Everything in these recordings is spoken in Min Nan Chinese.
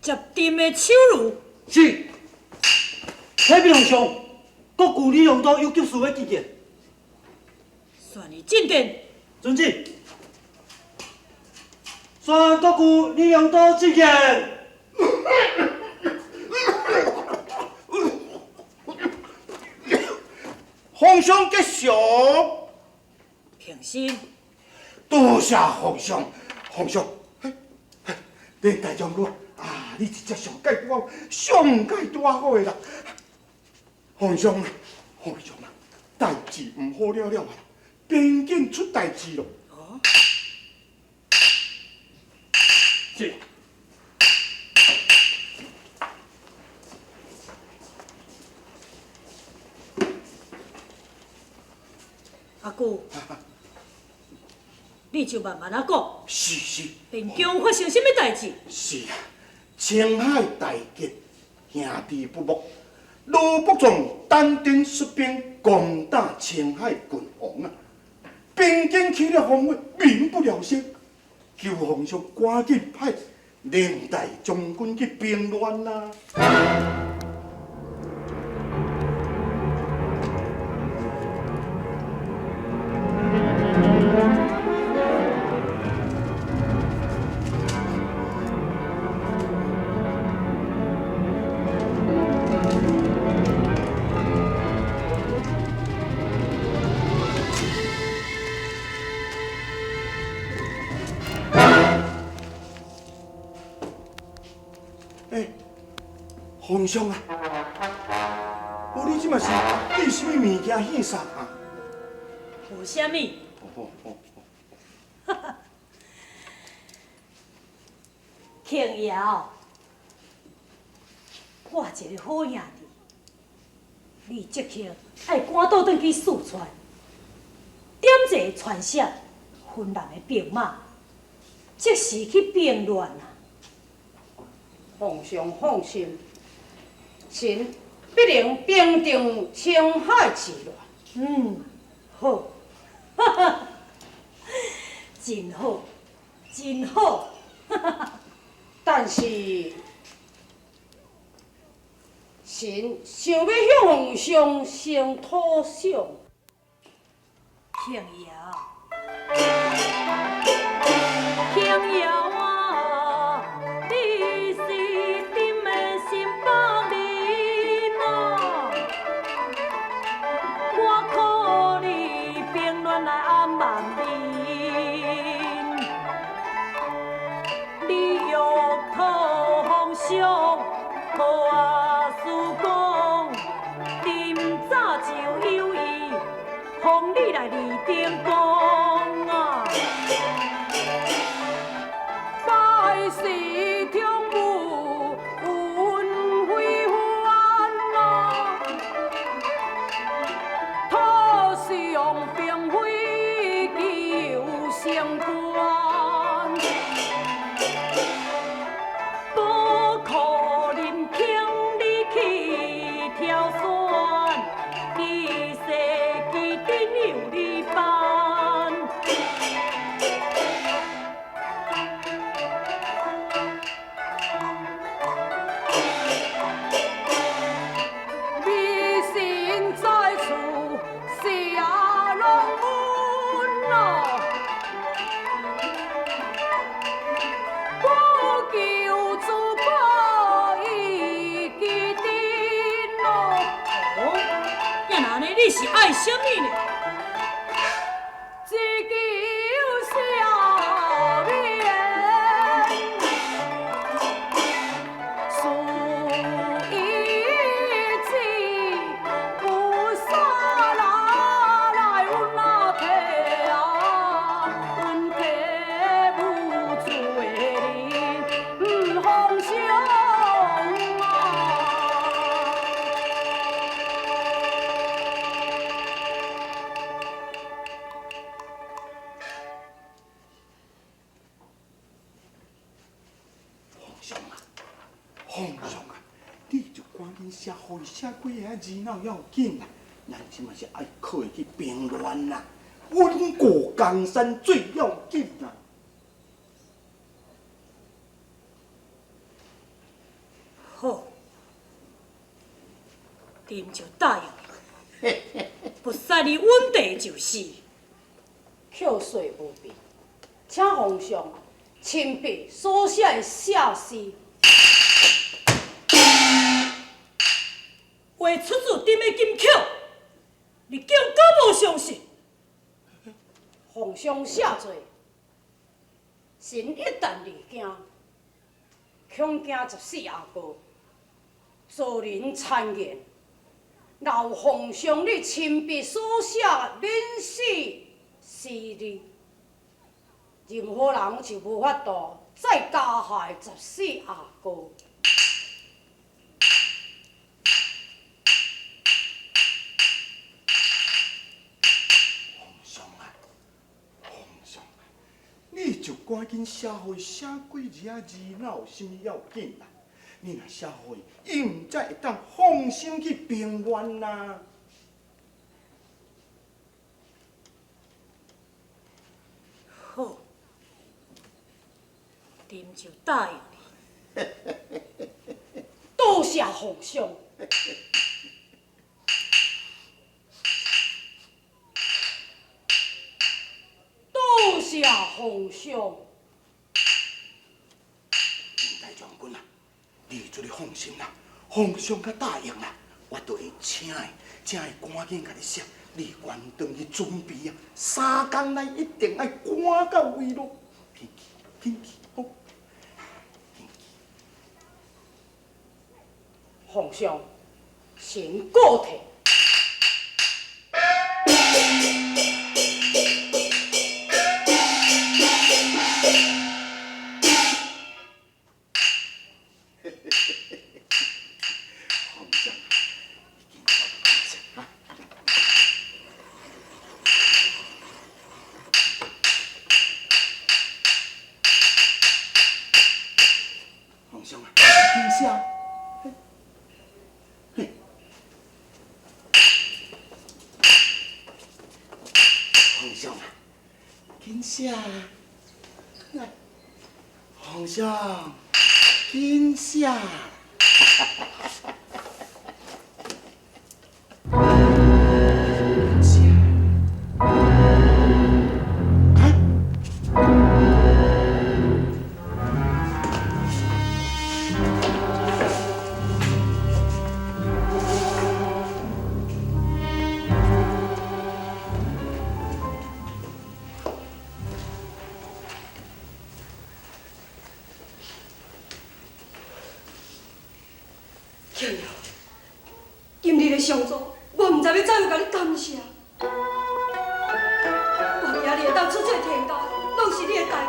接朕的手諭。是。启禀皇上，国舅李良都有急事欲覲见。宣伊进殿。遵旨。宣国舅李良都覲见。皇上吉祥。平身。多谢皇上，皇上，嘿，嘿，恁大将军啊，你真正上盖拄好，上盖拄好的啦。皇上啊，皇上啊，代志毋好了了啊，边境出代志咯。哦。是。阿舅，你就慢慢仔讲。是是。边疆发生啥物代志？是啊，青海大捷，兄弟不睦。罗卜壮单单率兵攻打青海郡王啊，边境起了烽火，民不聊生。求皇上赶紧派连大将军去平乱啊！欸，皇上啊，无你这嘛是对啥物物件献杀啊？无啥物。庆瑶，我一个好兄弟，你即刻爱赶倒转去四川，点一个传檄，云南的兵马，即时去平乱啊！皇上放心，臣必能平定青海之乱。嗯，好，真好，真好。但是，臣想欲向皇上先讨赏。庆瑶，庆瑶啊，你是朕的心腹人啊，我苦你平乱来安万民，你欲讨皇上，好啊，事讲，朕早就有意，封你来二等公啊。拜师中武，云非凡啊，讨上并非求升官。不可能轻你去挑选，其实基阵由你办。微臣在此下龙恩啊，不求珠宝伊基阵咯。哦，也若按呢，你是爱啥物呢？只求赦免，事已至，不杀来来阮阿体啊，阮体无罪人，皇上啊。皇上啊，皇上啊，你就赶紧写，予伊写几个字脑要紧啦。咱这嘛是爱靠伊去平乱啦，稳固江山最要紧啦。好，朕就答应你，不使你稳地就是。口说无凭，请皇上亲笔所写的写诗。话出自朕的金口，你竟敢无相信？皇上写罪，臣一旦离京，恐惊十四阿哥遭人谗言。若有皇上你亲笔所写免死诗字，任何人就无法度再加害十四阿哥。皇上啊，皇上啊，你就赶紧写予伊写几字仔字，哪有啥物要紧啦？你若写予伊，伊毋才会当放心去平原啦。好，朕就答应你。多谢皇上。多谢皇上。大将军啊，你做你放心啦，皇上较答应啦，我就会请伊，请伊赶紧共你写，你赶转去准备啊，三工内一定爱赶到位咯。紧去，紧去，好，紧去。皇上，臣告退。皇上，皇上啊，紧写。嘿，皇上啊，紧写啊！来，皇上，紧写。紧写。啊？庆瑶，今日的相助，我毋知欲怎样共你感谢。我今日会当出这天家，拢是你的大恩。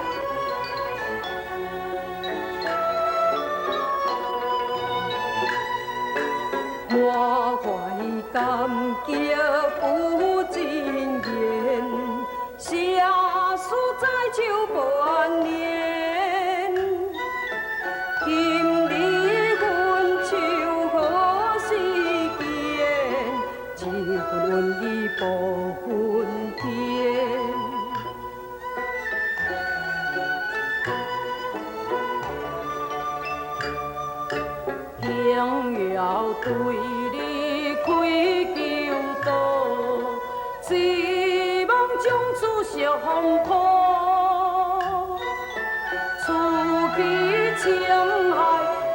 我怀感激不尽言，写书在手无安眠。今日分手何时见？这份恩义不分天。轻摇对你开求道，希望从此惜风波。出去青海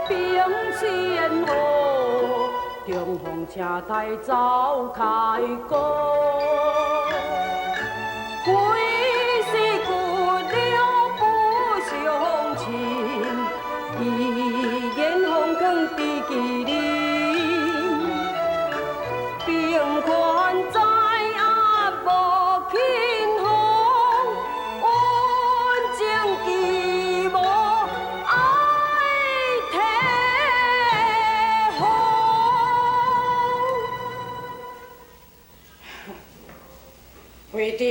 兵千河，中风车台走开歌。非是骨了不相亲，一言风光知己人。平原在压无轻风，温情既无爱体风。妃弟，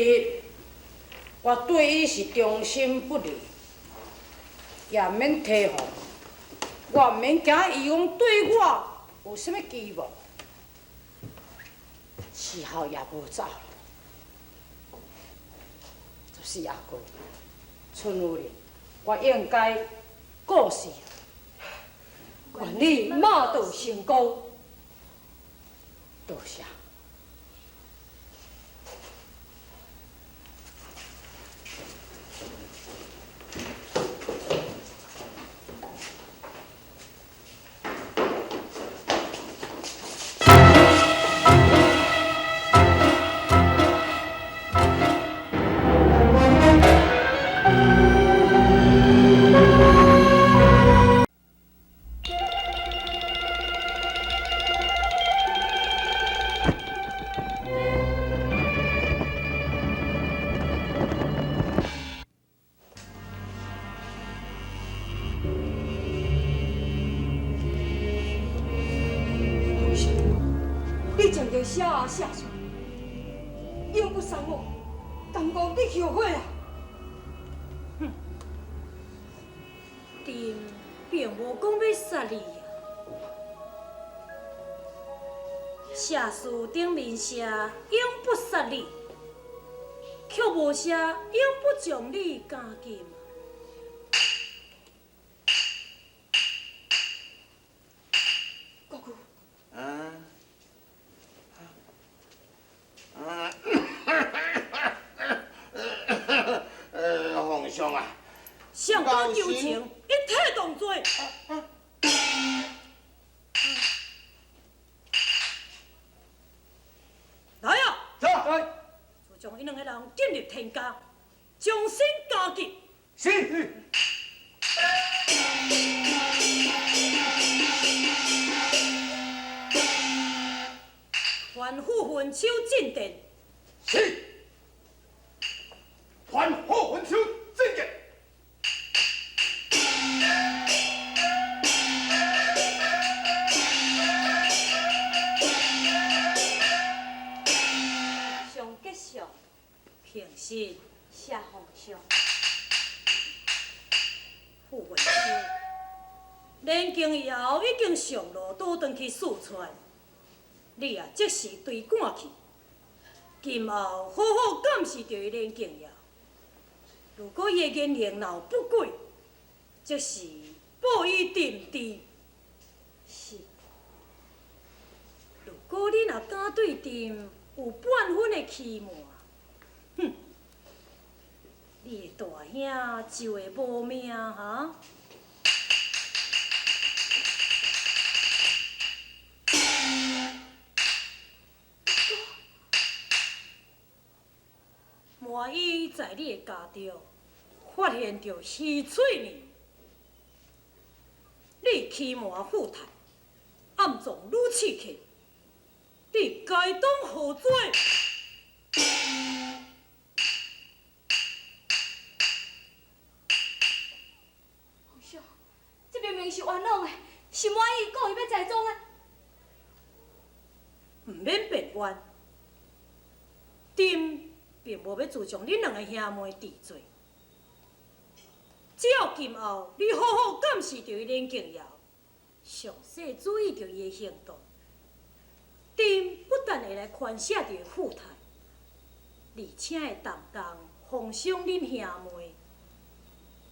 我对伊是忠心不二，也毋免提防，我毋免惊伊讲对我有啥物期望。时候也无早了，十四阿哥，春夫人，我应该过世。原愿你马到成功。多谢。皇上，你将这写啊写出，永不杀我，敢讲你后悔啊？哼，朕并无讲欲杀你啊。写书顶面写永不杀你，却无写永不将你监禁。国舅，啊啊！皇上啊，上高求情，一体动罪。来啊！来，就将𪜶两个人进入天家，终身监禁。是。还傅云秋进殿。是。还傅云秋进殿。上吉祥，平身。谢皇上。傅云秋，连景瑶已经上路倒转去四川，你也即时追赶去。今后好好监视著伊连景瑶，如果伊的言行若有不轨，即时报以定治。是。如果你若敢对朕有半分的欺瞒，哼，你的大兄就会无命哈！万一在你的家中发现著徐翠娘，你欺瞒富太，暗藏女刺客，你该当何罪？皇上，这明明是冤枉的，是满意故意欲栽赃的。毋免辩冤，朕并无欲自将恁两个兄妹治罪。只要今后你好好监视著伊连景瑶，详细注意著伊的行动，朕不但会来宽赦著富太，而且会同工封赏恁兄妹。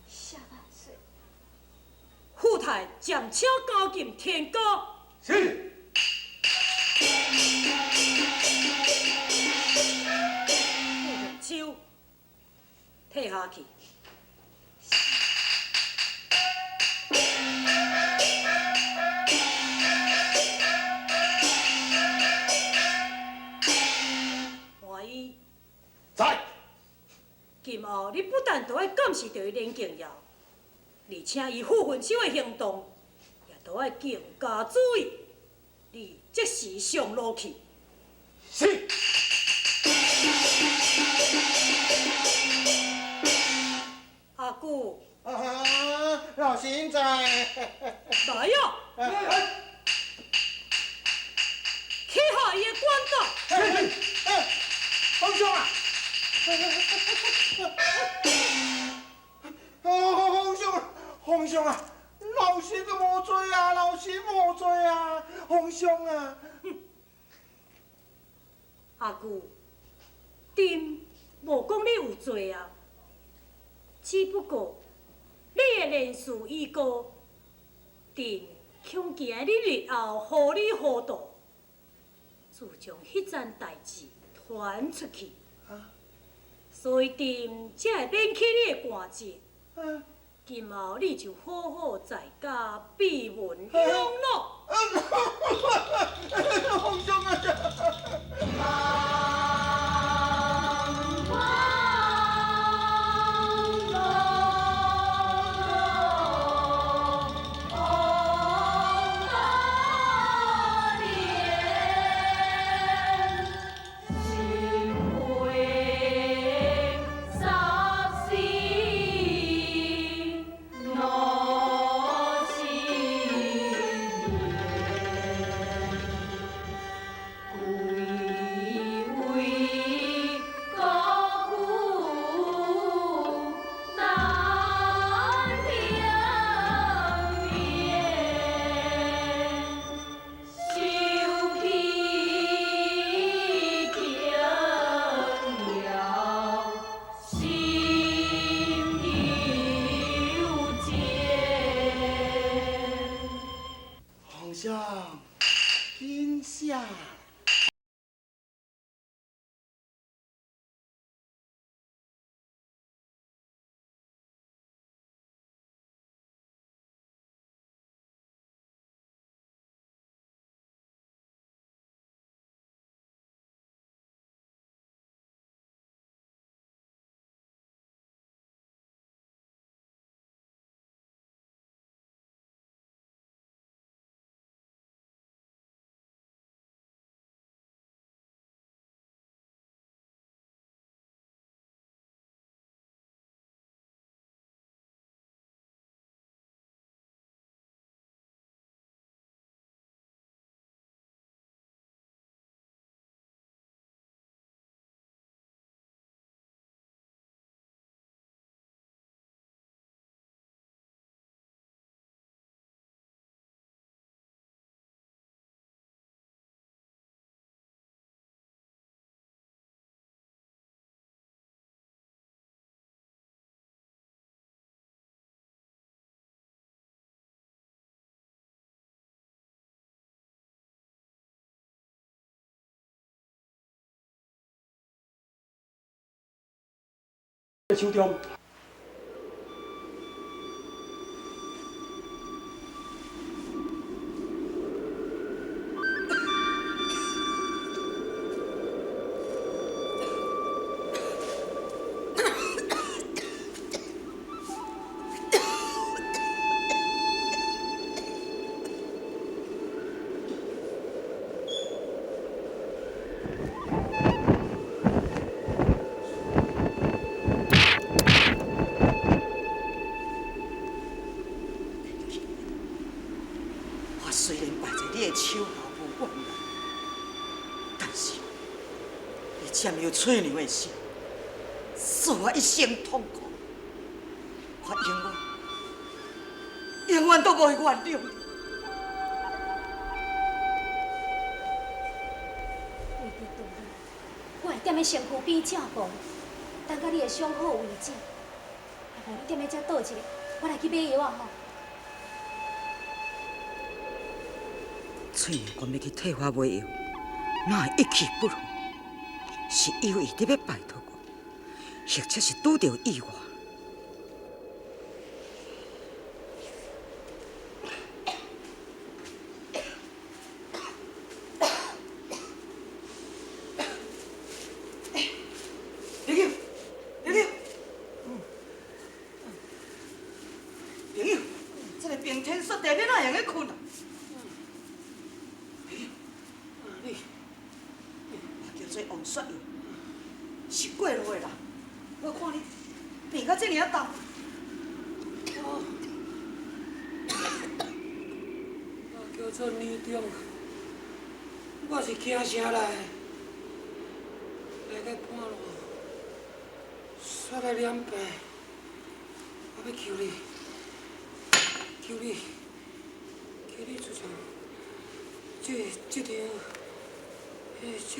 谢万岁。富太暂且监禁天家。是。傅云秋，退下去。满意。在。今后你不但著爱监视著伊连景瑶，而且伊傅云秋的行动，也都爱更加注意。你即时上路去。是。阿舅。啊，老身在。来啊！起下伊的管带。皇上啊！皇上，皇上啊！老身都无罪啊！老身无罪啊！皇上啊！阿舅，朕无讲你有罪啊，只不过你的年事已高，朕恐惊你日后糊里糊涂，自将彼件代志传出去，所以朕才会免去你的官职。今后你就好好在家闭门养老。皇上啊！皇上，天下。手中。我虽然败在你的手下无怨言，但是你占有翠娘的心，使我一生痛苦，我永远、永远都无会原谅你。为着道理，我会踮咧身躯边照顾，等到你会伤好为止。啊，无你踮咧遮倒一下，我来去买药仔吼。翠娘讲欲去替我买药，哪会一去不回？是有意伫欲拜托我，或者是拄著意外。朋友，朋友，朋友，这个冰天雪地，你哪会用咧睏啊？你，我叫做王雪英，是过路的人。我看你病甲这尔仔重。我叫做李忠，我是京城来的，来到半路，煞来染病，我欲求你，求你，求你出场，这场，这场，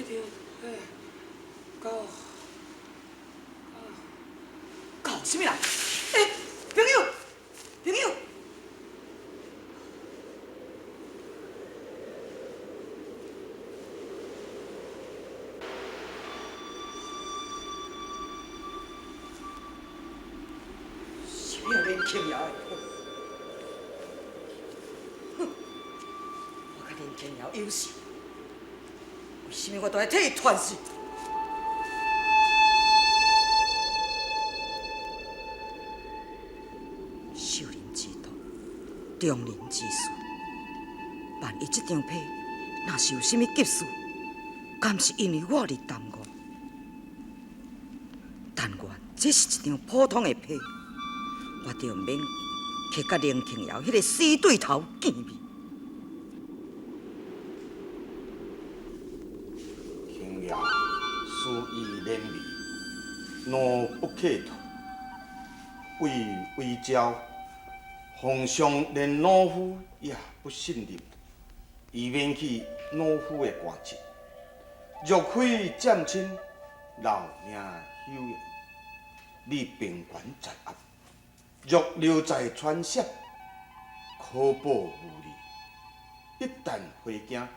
到，到啥物人？欸，朋友，朋友，庆瑶的好。哼，我佮林庆瑶有仇，为什么我都爱替伊传信？受人之托，忠人之事。万一这张批若是有啥物急事，敢是因为我伫耽误？但愿这是一张普通的批，我就免去佮林庆瑶彼个死对头见面。庆瑶思伊连绵，怒不可遏，为魏昭，皇上连老夫也不信任，伊免去老夫的官职。若非占亲，留名休矣。你兵权在握，若留在川陕，可保无利。一旦回京，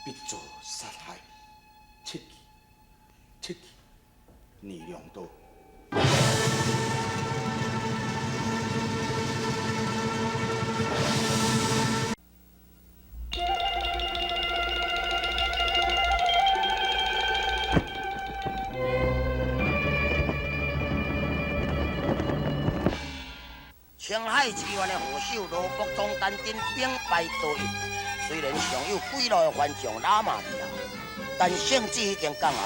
必遭杀害。切记，切记，你两刀。青海寺院的和尚罗伯宗丹顶兵败逃逸，虽然尚有几路的番将喇嘛伫啊，但圣旨已经降下，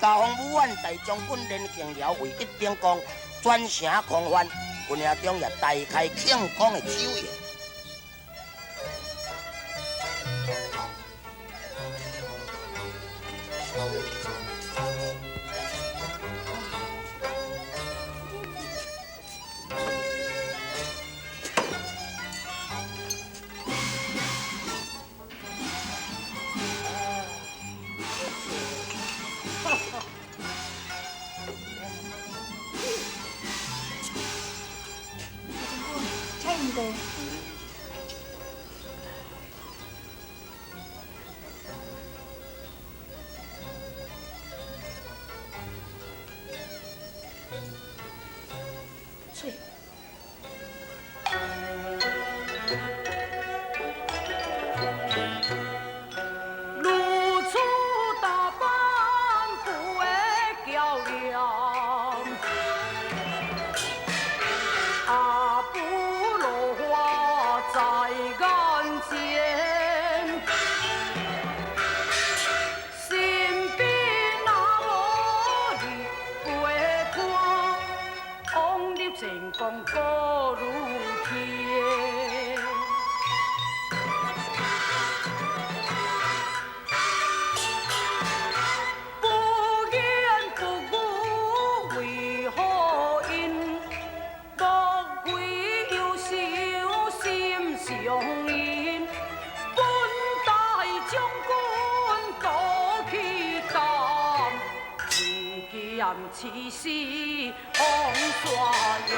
加封武安大将军连庆辽为一等功，全城狂欢，军营中也大开庆功的酒宴。喙。如此大般不会娇艳，阿布落花在眼前，身边若无你陪伴，往日前功阁如天。不言不语为何因？莫非忧愁心上印？本大将军多气胆，不见此时风沙涌。